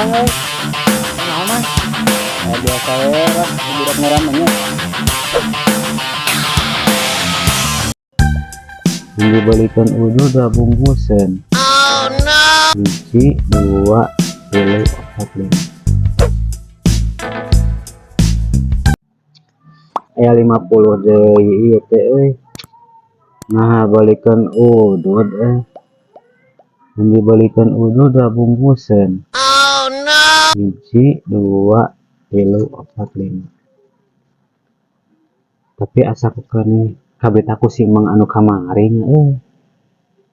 Mang euy. Naon mah? Ya, biasa we lah, budak ngaran nya. Dibelikan udah udah bungkusan. Oh no. 1, 2, 3, 4, 5. Ya 50 deui ieu teh euy. Nah, balikan udud eh. Dibelikan udud udah bungkusan. Oh no. 1, 2, 3, 4, 5. Tapi asa keneh kabeh aku si Mang anu kamari nya euy.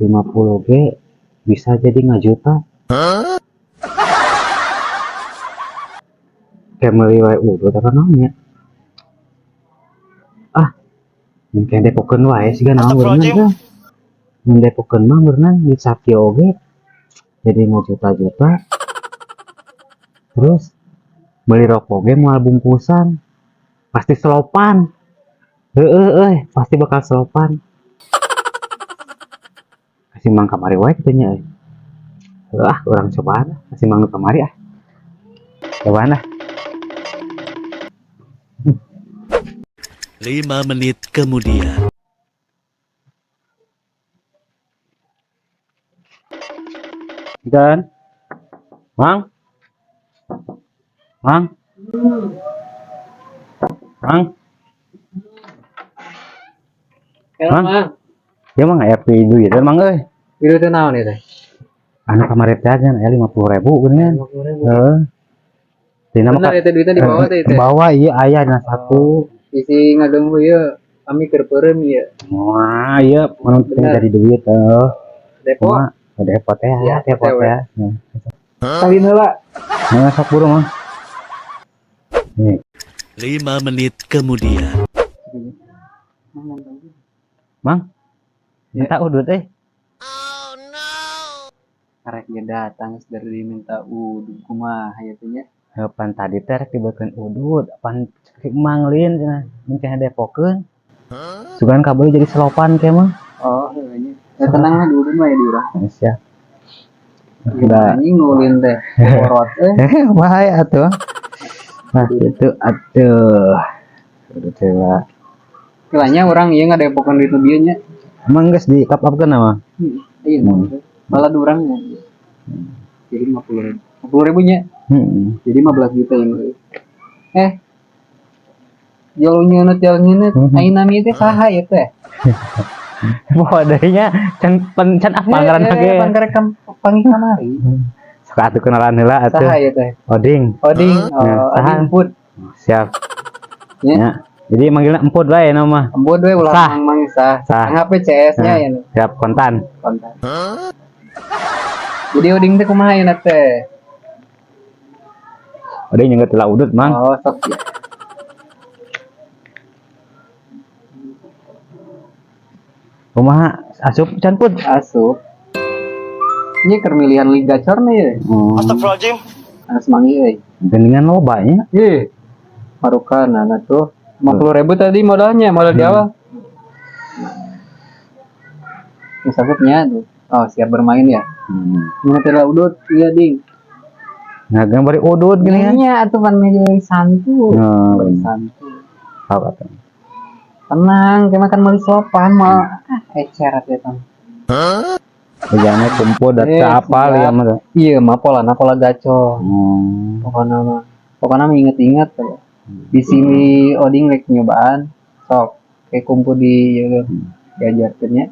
50 ge bisa jadi ngajuta. Kayak meuli wae udud apa naon nya? Ah, mungkin depokeun wae siga naon beunang teh. Mun depokeun mah beunang di sakieu oge jadi ngajuta-juta. Terus beli rokok ge moal bungkusan. Pasti selopan. Heeh euy, pasti bakal selopan. Kasih Mang kamari wae kitu nya euy. Ah, urang cobaan ah, kasih Mang nu kamari ah. Cobaan ah. 5 menit kemudian. Dan Mang. Mang. Mang. Ya, Mang. Mang. Ya Mang aya duit teh Mang euy. Duit teh naon ieu teh? Anu kamari teh aja aya 50.000 geuningan. 50.000. Heeh. Dina mah Bener itu duitnya dibawa teh itu. Bawa ieu aya dina saku. Isi ngaganggu ieu kami keur peureum ieu. Wah, ieu mun Bener. dari duit heuh. Depo. Kumaha? Depot teh, Iya, depot teh, teh. Kawin heula. Nah, sok buru mah. Nih. 5 menit kemudian. Mang. Ya. Minta udut eh. Karek ge datang geus dari diminta udut kumaha ieu teh nya. Heuh, pan tadi teh rek dibekeun udut, pan cek Mang lin cenah, mun depokeun. Sugan kabeli jadi selopan ke mah. Oh, heuh nya. Ya tenang lah diudut mah ya di urang. Siap. Udah. Anjing nulin teh. Porot euy. Bahaya atuh. Nah, itu atuh. Udah coba. Kilanya urang ieu ngadepokeun duit nu bieu nya. Emang geus di top up-keun mah? Iya, malah urang nya. Jadi 50.000. 50.000 nya. Heeh. Jadi 15 juta ini. Jauh nyeuneuh, jauh nyeuneuh. Aing nami teh saha ieu teh? Bodenya can pen can apa ngaranna ge? Pan karek panggih kamari. Sok atuh kenalan heula atuh. Saha ieu teh? Oding. Oding. Ya, Oh, saha? Oding Emput. Siap. Ya. Ya. Jadi manggilna Emput wae na mah. Emput we ulah Sah. mang-mang sah. Sah. Anggap we CS-nya Nah. ya. Siap kontan. Kontan. Jadi Oding teh kumaha ieu teh? Oding nyengget heula udut, Mang. Oh, sok ya. Kumaha asup can Put? Asup. Ini keur milihan Liga Gacor nih ya. Astagfirullahaladzim. Anu semangi euy. Geningan loba nya. Ih. Marukan nah tuh. 50.000 tadi modalnya, modal di awal. Ini asupnya tuh. Oh, siap bermain ya. Ini teh udut, iya ding. Nah, gambar bari udut gini kan. Nya atuh pan meja santu. Nah, Bari bener. santu. Apa tuh? Tenang, kayak makan meuli sopan mau ah ecer atuh eta. Bejana kumpul dat apal Siap. ya mah. Iya, mah pola pola gacor. Pokoknya mah. Pokoknya mah inget-inget tuh. Di sini Oding rek nyobaan sok kayak kumpul di ya, diajarkeun nya.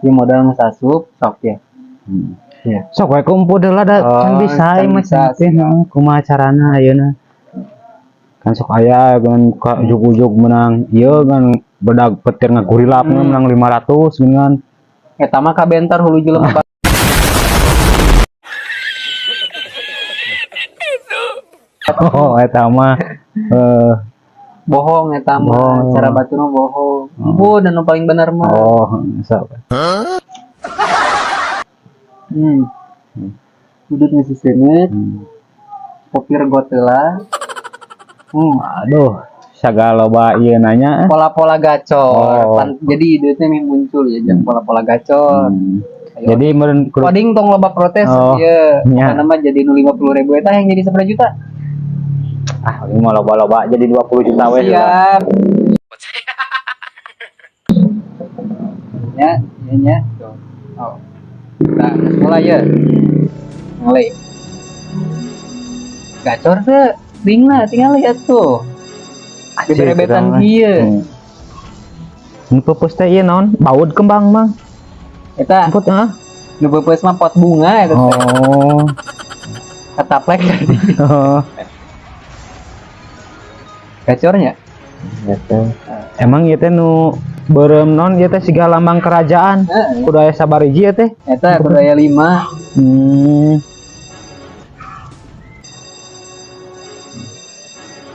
Ieu modal geus asup sok ya. Iya. Sok we kumpul deula da Oh, can bisa can ieu mah bisa, teh heeh, kumaha carana ayeuna. Kan sok aya kan ka ujug-ujug menang ieu kan bedag petir ngagurilap menang 500 geuningan. Eta mah kabentar hulu jelema Oh, eta mah bohong eta mah. Bohong. Cara batur mah bohong. Bu, dan nu paling bener mah. Oh, sok. Udut ngisi seungeut. Kopi regot heula. Aduh, sagala loba ieu nanya. Pola-pola gacor. Oh. Pan, jadi idenya meh muncul ya, jangan pola-pola gacor. Jadi meureun kudu Oding tong loba protes Oh, ieu. nya. Pokona mah jadi nu 50.000 eta yang jadi 10 juta. Ah, ini mau loba-loba jadi 20 juta we. Siap. Ya, ya, ya. Tuh. Oh. Nah, geus mulai ya. Mulai. Gacor teh, ringna tinggal lihat tuh. Beberebetan kieu. Nu peupeus teh ieu naon? Baud kembang, Mang. Eta Emput ah. nu peupeus mah pot bunga eta teh. Oh. Kataplek tadi. Oh. Gacornya. Gitu. Emang ieu teh nu beureum non ieu teh siga lambang kerajaan. Heeh. Kudu aya sabariji ieu teh. Eta kudu aya 5.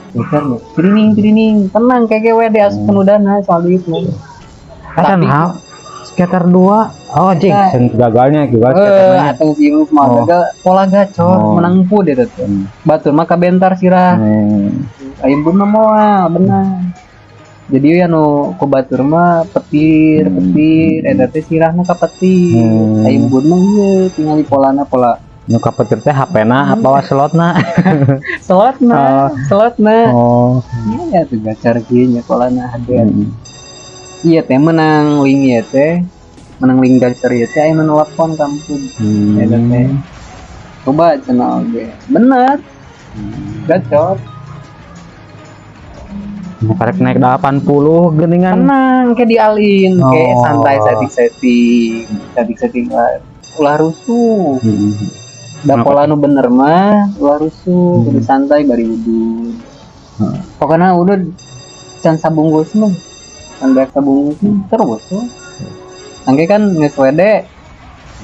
Gacor Trining trining, tenang kayak we di asup penudana soal duit mah. Kan Tapi- ha, sekitar 2. Oh, jing, Eta. sen gagalnya gagal sekitar Eh, nanya. atau sih semua Oh. gagal pola gacor Oh. menang pun eta teh. Batur mah kabentar sirah. Ayam pun mah moal benar. Jadi ya nu ku batur mah petir, petir, eta teh sirahna ka petir. Ayam pun mah ieu tinggal di polana pola Nu kapetir teh HP-na apa slotna? slotna, Oh. slotna. Oh. Iya tuh gacor kieu nya polana hade. Iya teh menang link ieu teh. Menang link gacor ieu teh aya nu nelpon kampung. Eta teh. Coba cenah oge. Bener. Gacor. Nu karek naik 80 geuningan. Tenang kayak dialin, kayak Oh. santai setting-setting, setting-setting lah. Ulah rusuh. Da pola nu bener mah ulah rusuh, kudu santai bari udud. Pokoknya udud can sabungkus mah. Can beak sabungkus mah terus tuh. Angke kan geus wede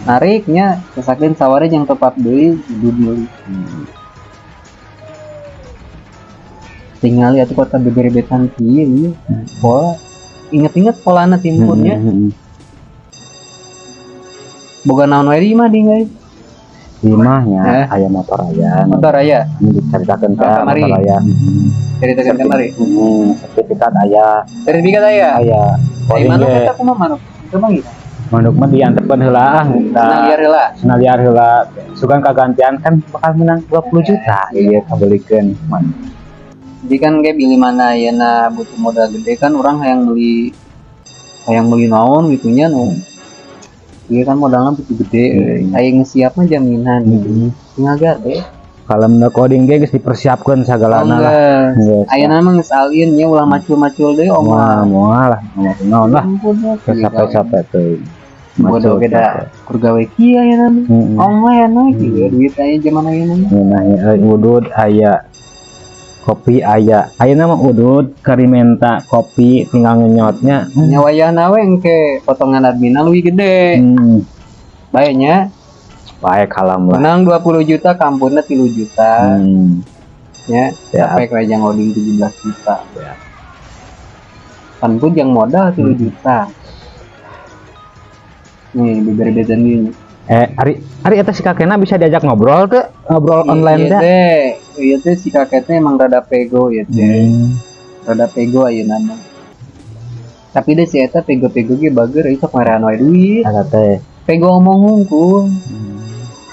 nariknya sesakeun saware jeung top up deui udud meuli. Tinggal atuh kota beberebetan kieu ieu. Pola inget-inget polana timpurnya. Boga naon wae di imah di guys. Di imah nya Eh. aya motor aya. Motor aya. Ini diceritakeun teh Oh, kamari. motor aya. Ceritakeun kamari. Sertifikat aya. Sertifikat aya. Aya. Ai Paling manuk ge eta kumaha manuk? Kumaha gitu? Manuk mah diantepkeun heula ah. Senang liar heula. Senang liar heula. Sugan kagantian kan bakal menang 20 juta. Iya kabelikeun. Jadi kan kayak beli mana ayeuna butuh modal gede kan orang hayang beli naon gitu nya nu. Iya kan modalnya butuh gede, aya ngesiapna jaminan gitu. Tinggal gade. Kalau menurut coding ge geus dipersiapkeun sagalana lah. Geus. Geus. Ayeuna mah geus alien nya ulah macul-macul deui Moal omah. moal lah, moal naon lah. Ampun lah. Geus capek-capek teuing. Bodoh Macul, ge da kur gawe kieu ayeuna mah. Online we kieu duit aya zaman ayeuna mah. Ngeunah udud aya kopi aya. Ayeuna mah udud karimenta kopi tinggal ngenyotnya. Nya wayahna we engke potongan adminna leuwih gede. Bae nya. Bae kalam lah. Menang 20 juta kampurna 3 juta. Ya, Siap. sampai ke jang oding 17 juta. Siap. Pan pun jang modal 3 juta. Nih, beber-beberan gini. Ari eta si kakekna bisa diajak ngobrol teu? Ngobrol online Iya teh? teh. Iya teh si kakeknya emang rada pego ya teh. Rada pego ayeuna mah. Tapi deh si eta pego-pego ge bager ieu sok marean wae duit. Eta teh. Pego omong hungkul.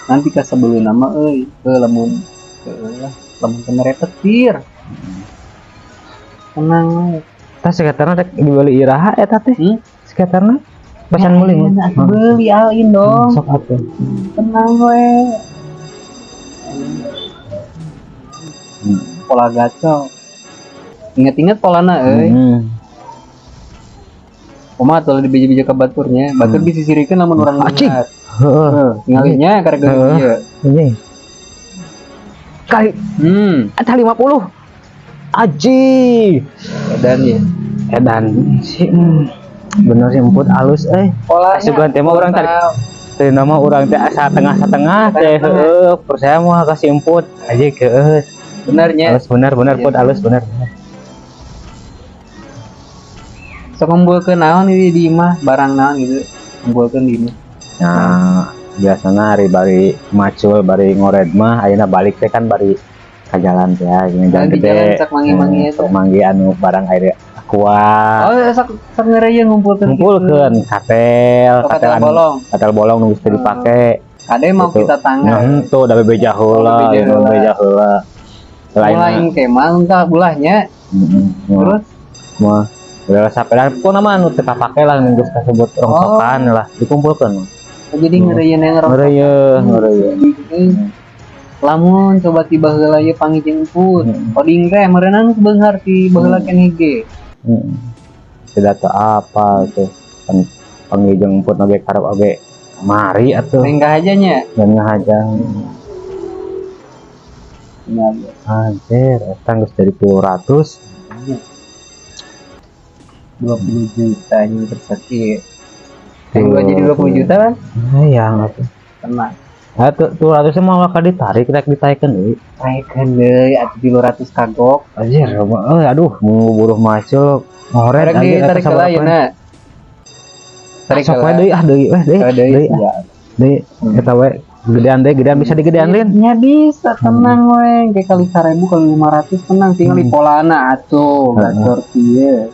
Nanti ka sebelum nama euy, ke lamun ke lah, lamun teu mere petir. Tenang we. Tah sekitarna rek dibeli iraha eta teh? Sekitarna pacan meuli. Nah, atuh beli alin dong. Sok atuh. Tenang we. Pola gacor. Ingat-ingat polana euy. Kumaha atuh dibiji-biji ka baturnya. Batur bisa sirikeun lamun urang Acing. beunghar. Heeh. Heeh, tingalinya karek Heeh. ieu. Anjing. Kali ada 50. Aji. Edan ya. Edan si bener sih emput alus euy. Polanya. Asugan teh mah urang tadi. Tadi nama urang teh asa tengah-setengah teh heeh, percaya mah kasih emput. Aji keus. Benernya. Alus bener bener put alus bener. Sok ngumpulkeun naon ieu di imah, barang naon gitu. Ngumpulkeun di imah. Nah, biasana hari bari macul bari ngored mah ayeuna balik teh kan bari ka jalan teh ya, gini jalan Di gede. jalan sok manggih-manggih eta. Sok manggih anu barang air Aqua. Oh, sok sok ngeureuyeuh ngumpulkeun. Ngumpulkeun katel, Oh, katel katel anu- bolong. Katel bolong nu geus teu dipake. Kade mau Gitu. kita tanggal. Nah, henteu da bebeja heula, Oh, bebeja heula. Bebeja heula. Lain Mulai kemah entah ulahnya. Heeh. Terus mah udah sapeda pokona mah anu teu kapake lah, nu geus kasebut rongsokan lah dikumpulkeun. Oh, jadi ngeureuyeuh yang ngerokok. Ngeureuyeuh, ngeureuyeuh. Lamun coba tiba heula ieu panggih jeung Emput. Oding teh meureunan beunghar ti baheula keneh ge. Tidak tahu apa tuh kan panggil jeung Emput oge karep oge mari atuh. Lenggah aja nya. Dan ngahaja. Nah, Anjir, eta geus jadi 300. 20 juta ini persegi. Yang gua jadi 20 juta kan? Hayang atuh. Tenang. Ah, tuh 300 mah bakal ditarik rek ditaikeun deui. Taikeun deui atuh 300 kagok. Anjir, eh, aduh, mau buruh masuk. Ngoret Tarik anjir eta ditarik heula sabaraha. yeuna. Tarik Sok we heula. Deui ah, deui weh, deui. Oh, deui. Deui ah. Ya. Deui eta we gedean deui, gedean bisa digedean lin. Ya bisa, tenang we, kayak kali 1000 kali 500 tenang, tinggal di polana atuh, gacor kieu.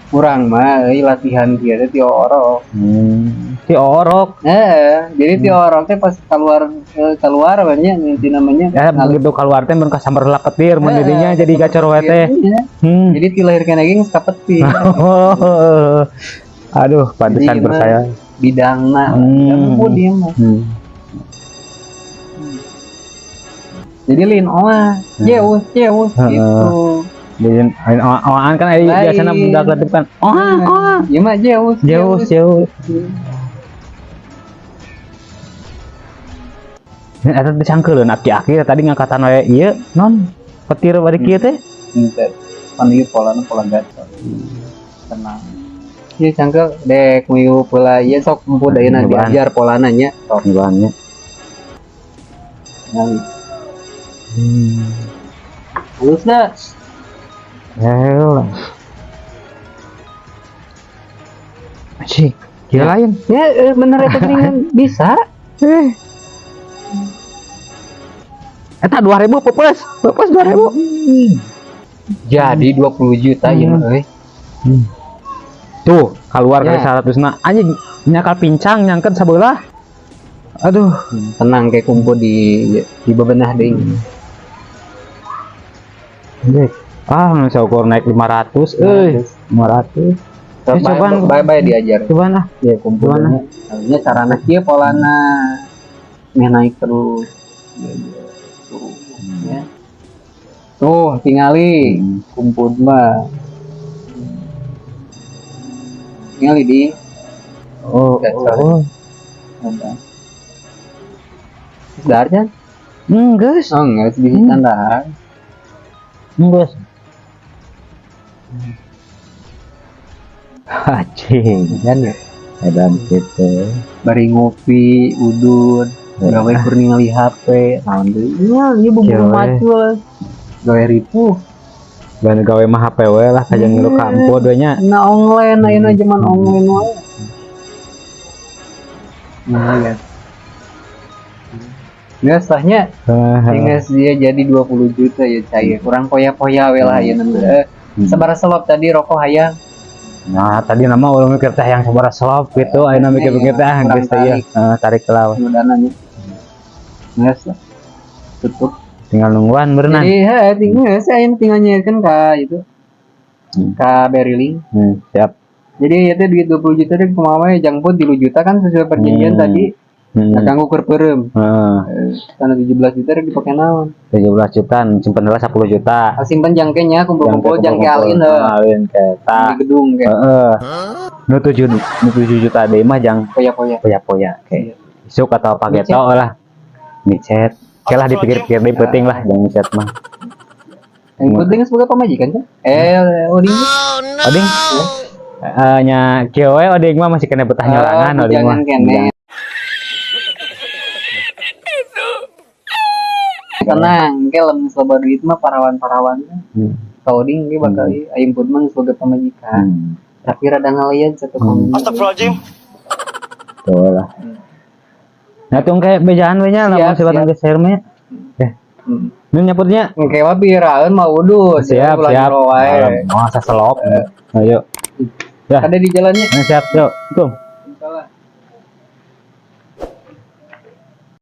Kurang mah euy latihan kieu teh ti orok. Si orok. Eh, jadi ti orok teh pas keluar keluar banyak nanti namanya. Ya begitu keluar teh mun kasambar heula petir mun didinya jadi gacor we teh. Iya. Jadi ti lahir keneh ge geus kapetir. Aduh, pantesan Jadi, percaya. Bidangna, bidang pun dia mah. Jadi lin oah, Zeus, Zeus gitu. Jadi lain oaan kan aya Lain. Biasana budak leutik kan. Oa, oa. Ieu mah Zeus, Zeus, Zeus. Dan eta teh cangkeuleun aki-aki tadi ngangkatan we ieu non petir bari kieu teh. Henteu. Pan ieu polana pola gacor. Tenang. Ieu cangkel dek miu pola ieu sok emput ayeuna Nyobaan. Diajar polana nya. Sok Nyobaan. ningali. Halus da. Elah. Anjing, gila lain. Ya bener eta geuningan bisa. Eh. Eta 2000 pepes, pepes 2000. Jadi 20 juta ieu mah euy. Tuh, keluar kali Ya. 100 na. Anjing nyakal pincang nyangket sabelah. Aduh, Tenang kayak kumpul di bebenah deui. Anjing. Ah, nggak ukur naik 500 euy. 500. Bye, Eh, cobaan. bye, bye diajar. Cobaan ah. Ya kumpulnya. Soalnya carana kieu polana. Meh naik terus. Ya, ya. Tuh, ya. Tuh, tingali kumpul mah. Tingali di Oh, Gacor. oh. Ada. Dahar kan? Geus. Oh, enggak, bisa dahar. Geus. Anjing. Dan ya, Edan gitu. Bari ngopi, udud, gawe keur ningali HP, naon deui? Ya, ieu bubur Kieu we. macul. Gawe ripuh. Ban gawe mah HP we lah kajang ngilu ka emput we nya. Nah online ayeuna zaman online wae. Nah, ya. Geus lah nya, geus dia jadi 20 juta ya cair. Kurang poya-poya we lah ayeuna mah. Eh, sabaraha selop tadi rokok hayang? Nah, tadi nama urang mikir teh yang sabaraha selop gitu, ayeuna mikir-mikir teh ah geus teh ieu. Heeh, tarik lah. Nu dananya. Geus lah. Tutup. Tinggal nungguan berenang. Jadi heuh tinggal saya tinggal nyiapkeun ka itu. Ka Berryling. Siap. Jadi itu duit 20 juta deh kumaha we jang pun 3 juta kan sesuai perjanjian tadi. Nah, kanggo keur peureum. Heeh. Karena 17 juta rek dipake naon? 17 juta, simpen heula 10 juta. Ah, simpen jangke nya kumpul-kumpul jangke alin heuh. Alin ke Di gedung kayak Heeh. Nu 7 juta deui mah jang poya-poya. Poya-poya kayak isuk atau pageto lah. Micet. Oke lah dipikir-pikir deui penting lah jang micet mah. Yang penting sebagai pamajikan kan? Eh, oding. Oding. Eh nya kieu we oding mah masih kena betah nyorangan Oh, oding mah. jangan kene. Tenang, ke lamun loba duit mah parawan-parawan. Ka oding ge bakal aya pun mah sebagai pamajikan. Tapi rada ngalian satu komunitas. Astagfirullahaladzim. Tuh lah. Nah, tuh kayak bejaan we nya lamun Siap, sebatang siap. geus share mah. Ya. Ini nyaputnya. Engke mah piraeun mah udud. Siap, ulah siap. Jero wae. Masa selop. Ayo. Ya. Ada di jalannya. Nah, siap, yuk. Go.